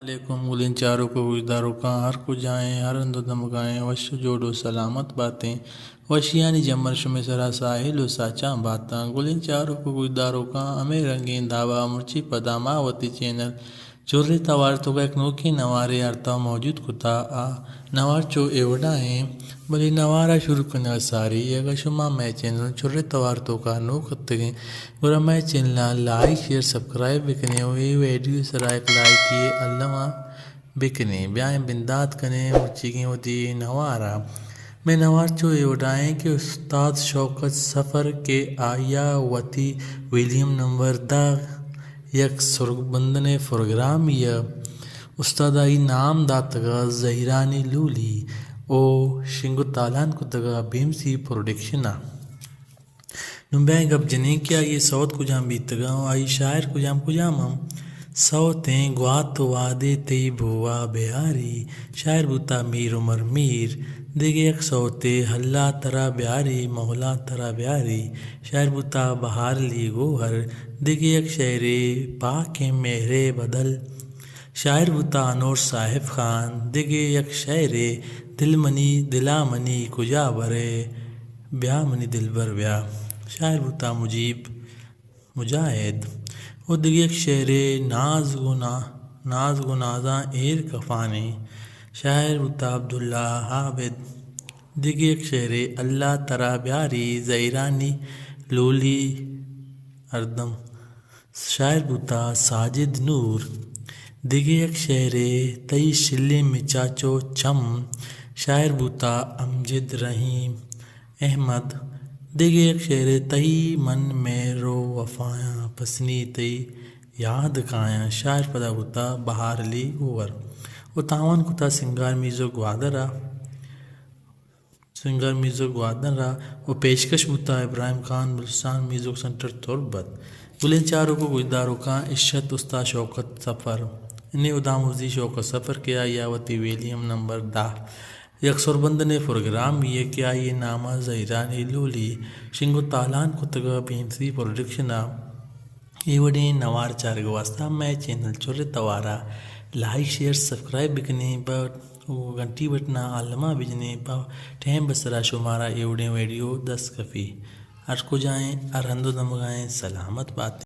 علیکم گلیں چاروک و گوشداروکاں، ہر کجائیں، ہر ہند و دمگائیں، وش و جوڑ و سلامت باتیں۔ وشیانی جمر شمے سرا ساہیل و ساچاں باتاں۔ گلیں چاروک و گوشداروکاں، ہمے رنگیں دابا مرچی پدا ما وتی چینل چرے توار توکا یک نوکیں نوارے آرتا موجود کتا۔ آ نوار چو اے وڑا ایں، بلے نوارا شروع کنگا ساری، اگاں شما مئے چینل چرے توار توکا نوک اتگیں، گڑا مئے چینل ء لائک، شیئر، سبسکرائب بکنیں و اے ویڈیو سرا یک لائکے الما بکنیں۔ بیائیں بندات کنیں مرچیگیں وتی نوارا۔ مئے نوار چو اے وڑائیں کہ استاد شوکت سفر کہ آئیا وتی ویلیم نمبر دہ یک سرگ بندنے پروگرامی ء استادائی نام داتگا زہیرانی لولی او شنگ و تالان کتگا بی ایم سی پروڈکشن ء۔ نوں بیا گپ جنیں کہ آئی ء سوت کجام بیتگاں و آئی شاعر کجام کجام ہم سوتیں۔ گوات و وادے تئی بوا بیاری، شاعر بوتا میر عمر میر۔ دگہ یک سوتے ہلا ترا بیاری، مولا ترا بیاری، شاعر بوتا بہار علی گوہر۔ دگہ یک شعرے پاکیں مہرے بدل، شاعر بوتا انور صاحب خان۔ دگہ یک شعرے دل منی دلا منی کجا برے، بیا منی دلبر بیا، شاعر بوتا مجیب مجاہد۔ و دگہ یک شعرے ناز گوں نا-، ناز گوں نازاں ایر کفانے، شاعر بوتا عبداللہ عابد۔ دگہ یک شعرے اللہ ترا بیاری، زہیرانی لولی ہردم، شاعر بوتا ساجد نور۔ دگہ یک شعرے تئی شلیں مچاچو چم، شاعر بوتا امجد رحیم احمد۔ دگہ یک شعرے تئی من مہر و وفایاں، پسنی تئی یاد کایاں، شاعر پدا بوتا بہار علی گوہر و تاوان کتا سنگار میوزک گوادر ء۔ سنگر میوزک گوادر ء و پیشکش بوتا ابراہیم خان بلوچستان میوزک سنٹر تربت۔ گلیں چاروک و گوشداروکاں، اشت استاد شوکت سفر۔ انی اداموزی شوکت سفر کہ آئی ء وتی ویلیم نمبر دہ یک سربندنے پروگرام یے کہ آئی نام ء زہیرانی لولی شنگ و تالان کتگ بی ایم سی پروڈکشن ء۔ اے وڑیں نوار چارگ واسطہ مئے چینل چرے توارا لائک، شیئر، سبسکرائب بکنیں، پہ گھنٹی بٹنا الما بجنیں، پہ ٹائم بسرا شمارا اے وڑیں ویڈیو دست کپی۔ ہر کجائیں، ہر ہند و دمگائیں، سلامت باتیں۔